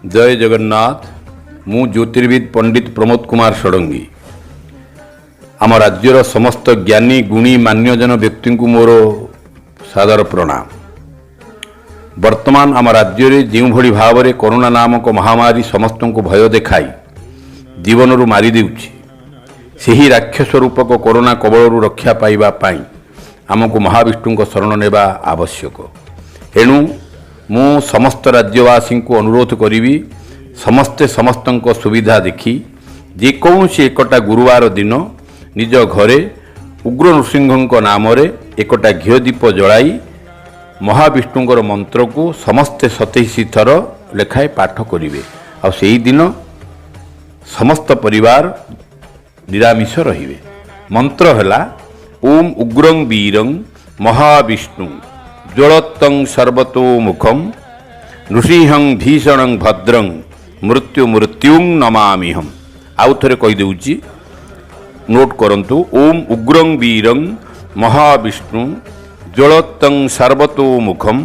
ଜୟ ଜଗନ୍ନାଥ। ମୁଁ ଜ୍ୟୋତିର୍ବିଦ ପଣ୍ଡିତ ପ୍ରମୋଦ କୁମାର ଷଡ଼ଙ୍ଗୀ। ଆମ ରାଜ୍ୟର ସମସ୍ତ ଜ୍ଞାନୀ, ଗୁଣୀ, ମାନ୍ୟଜନ ବ୍ୟକ୍ତିଙ୍କୁ ମୋର ସାଦର ପ୍ରଣାମ। ବର୍ତ୍ତମାନ ଆମ ରାଜ୍ୟରେ ଯେଉଁଭଳି ଭାବରେ କରୋନା ନାମକ ମହାମାରୀ ସମସ୍ତଙ୍କୁ ଭୟ ଦେଖାଇ ଜୀବନରୁ ମାରିଦେଉଛି, ସେହି ରାକ୍ଷସ ରୂପକ କରୋନା କବଳରୁ ରକ୍ଷା ପାଇବା ପାଇଁ ଆମକୁ ମହାବିଷ୍ଣୁଙ୍କ ଶରଣ ନେବା ଆବଶ୍ୟକ। ଏଣୁ ମୁଁ ସମସ୍ତ ରାଜ୍ୟବାସୀଙ୍କୁ ଅନୁରୋଧ କରିବି, ସମସ୍ତେ ସମସ୍ତଙ୍କ ସୁବିଧା ଦେଖି ଯେକୌଣସି ଏକଟା ଗୁରୁବାର ଦିନ ନିଜ ଘରେ ଉଗ୍ର ନୃସିଂହଙ୍କ ନାମରେ ଏକଟା ଘିଅ ଦୀପ ଜଳାଇ ମହାବିଷ୍ଣୁଙ୍କର ମନ୍ତ୍ରକୁ ସମସ୍ତେ 27 ଥର ଲେଖାଏଁ ପାଠ କରିବେ। ଆଉ ସେହିଦିନ ସମସ୍ତ ପରିବାର ନିରାମିଷ ରହିବେ। ମନ୍ତ୍ର ହେଲା ଓମ୍ ଉଗ୍ରଂ ବୀରଂ ମହାବିଷ୍ଣୁ ଜ୍ୱଳତ୍ତଂ ସର୍ବତୋମୁଖಂ ନୃସିଂହଂ ଭୀଷଣଂ ଭଦ୍ରଂ ମୃତ୍ୟୁ ମୃତ୍ୟୁଂ ନମାମିହಂ। ଆଉ ଥରେ କହିଦେଉଛି, ନୋଟ୍ କରନ୍ତୁ। ଓମ୍ ଉଗ୍ରଂ ବୀରଂ ମହାବିଷ୍ଣୁ ଜ୍ୱଳତ୍ତଂ ସର୍ବତୋମୁଖಂ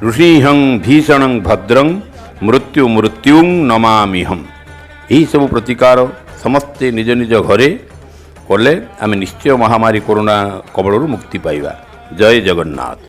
ନୃସିଂହଂ ଭୀଷଣଂ ଭଦ୍ରଂ ମୃତ୍ୟୁ ମୃତ୍ୟୁଂ ନମାମିହಂ। ଏହିସବୁ ପ୍ରତିକାର ସମସ୍ତେ ନିଜ ନିଜ ଘରେ କଲେ ଆମେ ନିଶ୍ଚୟ ମହାମାରୀ କରୋନା କବଳରୁ ମୁକ୍ତି ପାଇବା। ଜୟ ଜଗନ୍ନାଥ।